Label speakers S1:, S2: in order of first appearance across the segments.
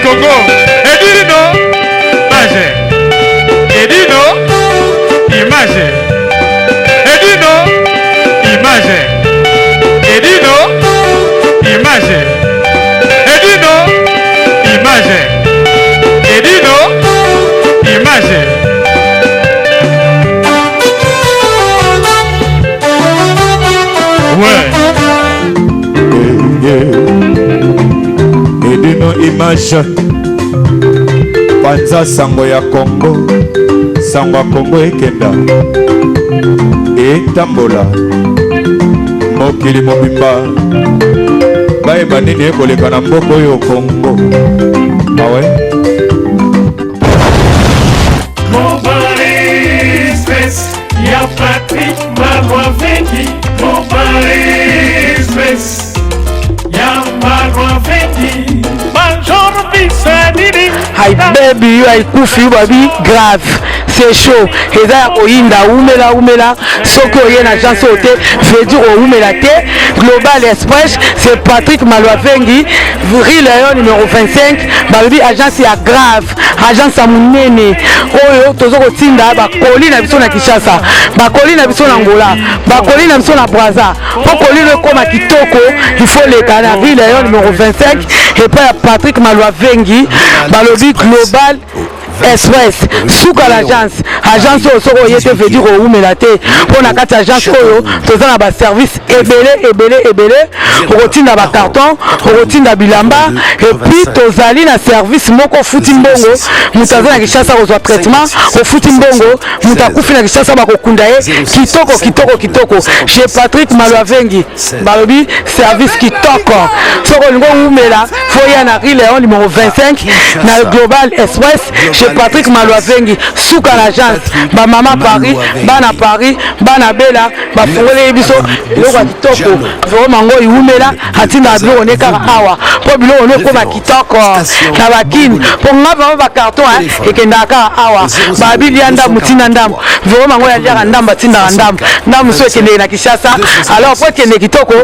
S1: Congo. Edino, image. Edino, image. Edino, image. Edino, image. Edino, image. Edino, image. Ouais.
S2: Edino image panza sango ya Congo sango ya Congo ekenda etambola mokili mobimba bayeba nini ekoleka na mboka oyo Congo awe
S3: Ya Patrick Malwavengi Mobile Express Ya Malwavengi Major Bisanini.
S4: Hi baby yo aikufi yo babi grave, c'est chaud, eza ya koyinda. Umela umela, soki oye na agence oyo te, veut dire oumela te. Global Express, c'est Patrick Malwavengi, rue Léon numéro 25. Balobi agence ya grave, agence ya monene oyo toza kotinda bakoli na biso na Kinshasa, bakoli na biso na Angola, bakoli na biso na Braza. Mpo koli no ekóma kitoko, il faut leka na rue Léon numéro 25 epai ya Patrick Malwavengi. Balobi Global Express, suka l'agence. Agence oyo, soki oye te, veut dire owumela te, mpo na kati ya agence oyo toza na baservice ebele ebele ebele. Okotinda bacarton, okotinda bilamba, et puis tozali na service moko: ofuti mbongo, moto aza na Kinshasa kozwa traitement. Ofuti mbongo, moto akufi na Kinshasa, bakokunda ye kitoko kitoko kitoko chez Patrick Malwavengi. Balobi service kitoko. Soki olingi owumela, faut ya na rue Léon numéro 25 na Global Express chez Patrick Malwavengi, suka na agence. Bamama Paris, bana Paris, bana Bela, bafungoleli biso biloko ya kitoko. Vraiment ngo iwumela, atindaka biloko ne kaka awa mpo biloko ne ekóma kitoko na bakini. Mpo nga vraiment bacarton ekendaka kaka awa. Babilia ndambu, ntina ndambu, vraiment ngo yaliaka ndambu, atindaka ndambu ndambu so ekendeke na Kinshasa. Alors po ekende kitoko,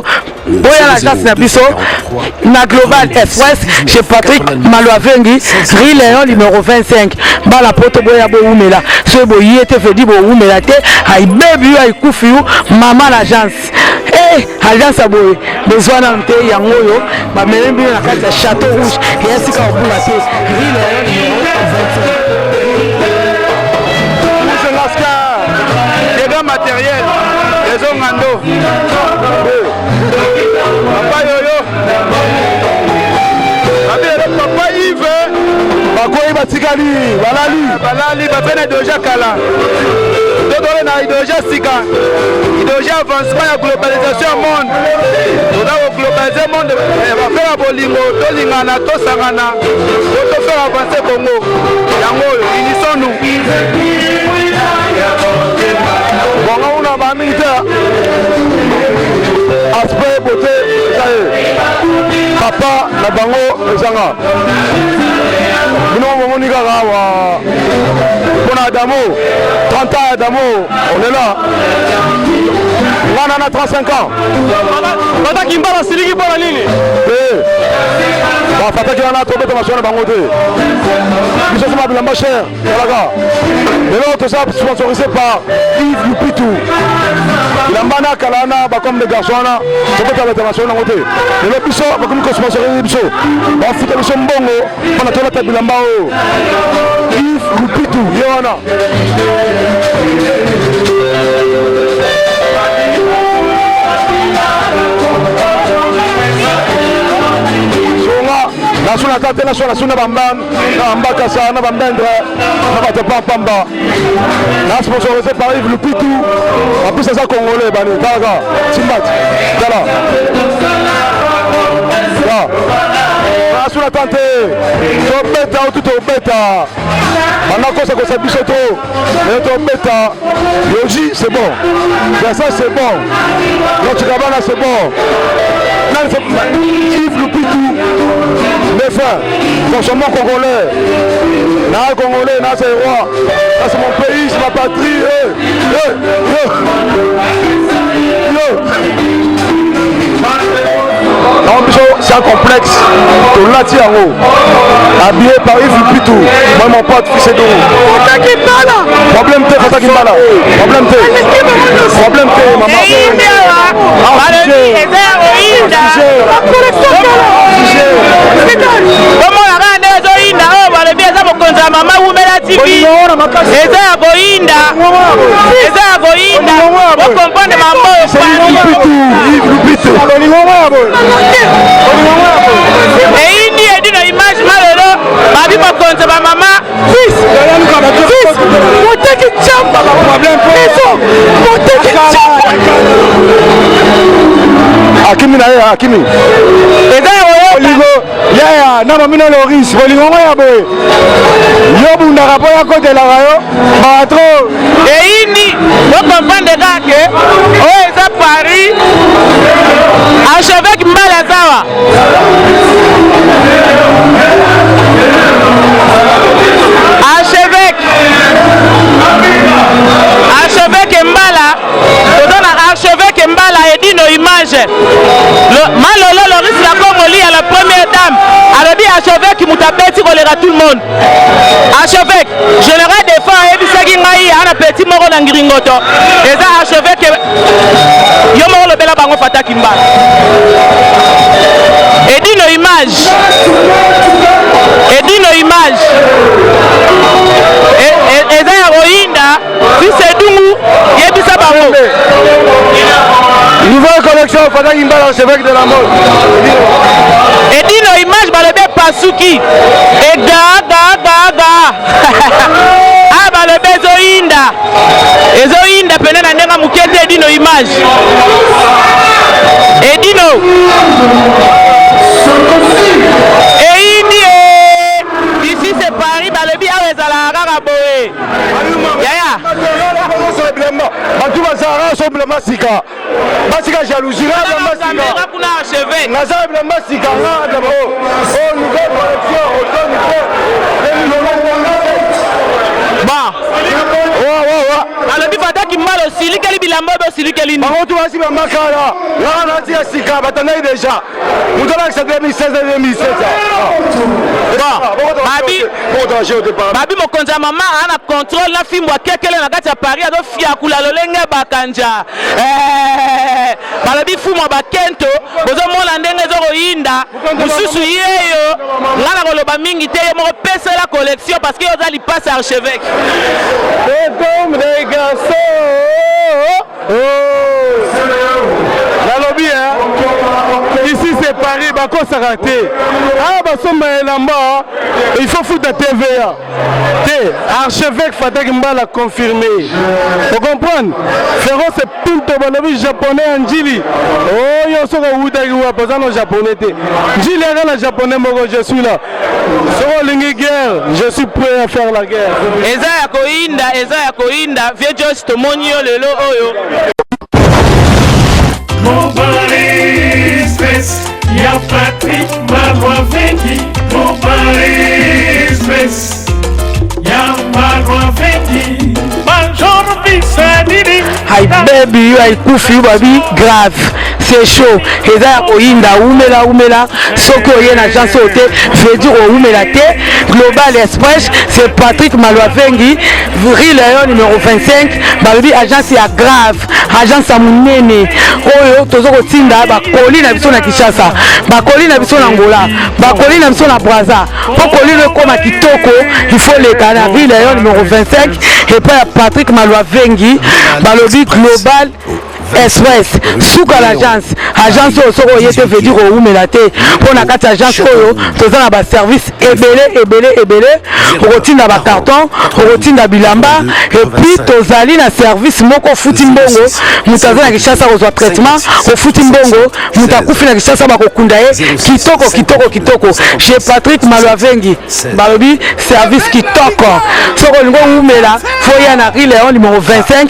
S4: boya na agence na biso na Global Express chez Patrick Malwavengi, rue Léon numéro 25. Bala poto, boya bowumela. Soki boye te, vedi bowumela te. Ayibebi yo, ayikufi yo, mama na agence. Agence ya boye bozwa nanu te. Yango oyo bamemi bino na kati ya Château Rouge, eya sika kobula te, rue Léon numéro 25.
S5: Lascar, dégâts matériel ezongando. Papa Yoyo babiyelo, papa Yves.
S6: Bakoyi, batikali balali.
S5: Balali bape na idéologie ya kala. Totole na idéologie ya sika, idéologie ya avancement ya globalisation ya monde. Toza koglobaliser monde. Bafere ya bolingo, tolingana, tosangana po tofaire avancer Congo. Yango oyo, unissons-nous.
S6: Bongo una bamingi te. Aspect beauté eza ye, papa na bango ezanga bino. Bomoni kaka awa mpona Adamo, 30 ans ya Adamo, on est là. Nga na 35 ans.
S5: Bataki mbala siliki mpona nini?
S6: Te, bafataki wana, tobeta masolo na bango te. Biso soma bilamba cher. Talaka lelo, toza sponsorisé par Yves Lupitu. Bilamba na kala wana, bacomme de garçon wana, tobeta beta masolo nango te. Lelo biso bakomi kosponsoriser biso, bafuta biso mbongo mpona tolata bilamba oyo. Yves Lupitu ye wana. Songa nasunaka te, nasona suna bambam na bambakasa na bambendre na bato pampamba na sponsorisé par Yves Lupitu. En plus aza congolais. Bani talaka simbati, tala nasuna tan te. Tobeta otu, tobeta banda kosakosa biso to lelo, tobeta. Yoji c'est bon, Versace c'est bon, Dolce Gabbana c'est bon. Yves Lupitu Méfin, consommons congolais. Na congolais, na c'est roi. Ça c'est mon pays, c'est ma patrie. Eh, eh, eh. Yo. Yango biso c'est un complexe. Tolati yango. Habillé par Yves Lupitu. Moi mon pote fils Edo.
S4: Fataki Mbala.
S6: Problème te Fataki Mbala. Problème te. Problème te maman.
S7: Eyindi awa. Balobi eza ya koyinda. Bomona kaka nde ezoyinda oyo balobi eza mokonzi ya mama wumela TV. Eza ya koyinda. Eza ya koyinda. Bokomprendre mama oyo Eyindi edi na image malelo babi mokonzi ba mama
S4: fils fils moteki chamba maison moteki chamba
S6: akimi na ye akimi
S7: eza ya
S6: bolingo yaya na mamina loris bolingo ngo ya boye yo bundaka mpo yakotelaka yo patro
S7: eyindi bokomprendre kaka ke oyo eza paris archevêque mbala azawa Archevêque Archevêque Mbala toza na Archevêque Mbala edino image Malolo Loris la Congoli ya la première dame alobi archevêque moto abeti koleka tout le monde archevêque général defend ayebisaki ngai ana petit moko na ngiringoto eza archevêque yo moko lobela bango fataki mbala edino image edino image e, e, eza ya koyinda fils edungu yebisa bango
S6: Nouvelle collection Fataki Mbala archevêque de la mode.
S7: Edino image balobi epasuki egagagaga a balobi ezoyinda ezoyinda pene na ndenge moke te edino image edino eyindi e ici c'est paris balobi awa ezalaka kaka boye yaya
S6: bato bazalaka so bilamba sika basika jalousie nga bilamba sika
S7: kuna archevêque
S6: naza bilamba sika nga bilamba o oh, nouvelle collection automne
S7: bon alobi fata kimbala osilikeli bilamba oyo osilikeli
S6: bango tu basi bamakala nga nati ya sika batandaki deja moto alakisa 2016 2017
S7: babi mokonzi ya mama aa na contrôle na fimbo akekele na kati ya paris azofiakula lolenge bakanja eh, balobi fumu bakento bozomona ndenge ezokoyinda mosusu yeyo nga na koloba mingi te yo moko pesela collection parce que yo oza lipasa archevêque
S6: comme des garçons oh,
S5: nalobi ici c'est paris bakosaka te awa basomba elamba il faut futa tva te archevêque fataki mbala confirmé ocomprendre féroce pinto balobi japonais ya njili oyo soki owutaki wapi oza no japonais te njili aka na japonais moko je suis là soki olingi guerre je suis prêt à faire la guerre
S7: eza ya koyinda eza ya koyinda vieux jos tomoni yo lelo oyo
S3: Mobali Express ya Patrick Malwavengi Mobali Express ya Malwavengi Major Bisanini
S4: Hi baby yo aikufi yo babi grave c'est chaud eza ya koyinda umela umela soki oye na agence oyo te veut dire owumela te global express c'est patrick malwavengi rue leon numéro 25 balobi agence ya grave agence ya monene oyo toza kotinda bakoli na biso na kinshasa bakoli na biso na angola bakoli na biso na braza mpo koli no ekóma kitoko il faut leka na rue leon numéro 25 epai ya patrick malwavengi balobi global express suka l'agence agence oyo soki oye te veut dire owumela te mpo na kati ya agence oyo toza na baservice ebele ebele ebele okotinda bacarton okotinda bilamba epuis tozali na service moko ofuti mbongo moto aza na kinshasa kozwa traitement ofuti mbongo moto akufi na kinshasa bakokunda ye kitoko kitoko kitoko chez patrick malwavengi balobi service kitoko soki olingi owumela fo ya na rue leon numéro 25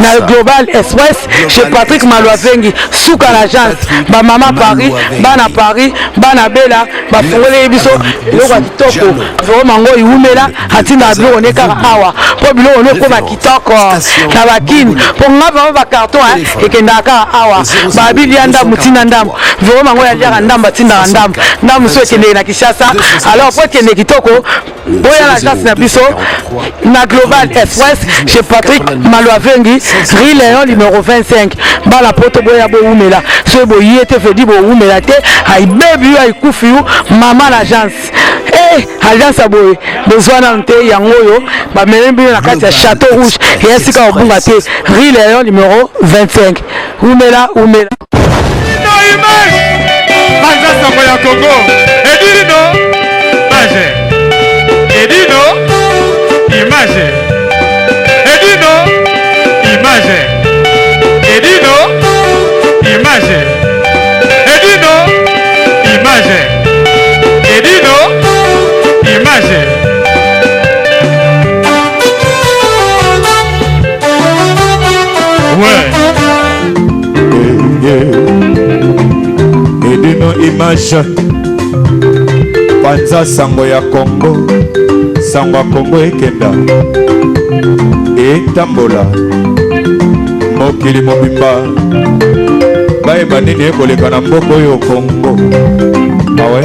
S4: na global express chez Chez Patrick Maluavengi, suka l'agence, ba mama Paris, bana Paris, bana Bela, bafungoleli biso biloko ya kitoko. Vraiment ngo iwumela, atinda biloko ne kaka awa. Po biloko ne ekoma kitoko na bakini. Po nga vraiment ba carton hein, ekendaka kaka awa. Ba bilia ndambu tinda ndambu. Vraiment ngo yaliaka ndambu atindaka ndambu. Ndambu so ekendeke na Kinshasa. Alors po ekende kitoko, boya na agence na biso na Global Express chez Patrick Maluavengi, rue Léon numéro 25. Bana poto boya bowumela, soki boye te vedi bowumela te, ayibebi yo ayikufi yo mama na agence. Eh, agence ya boye bozwa nanu te, yango oyo bamemi bino na kati ya Château Rouge, eya sika kobunga te, rue Léon numéro 25. Wumela wumela.
S1: No image Banza sango ya Congo Edino Image Edino Image Edino Image Edino Image Edino Image Edino Image. Ouais.
S2: Edino image panza sango ya Congo, sango ya Congo ekenda etambola mokili mobimba, bayeba nini ekoleka na mboka oyo Congo. Awe.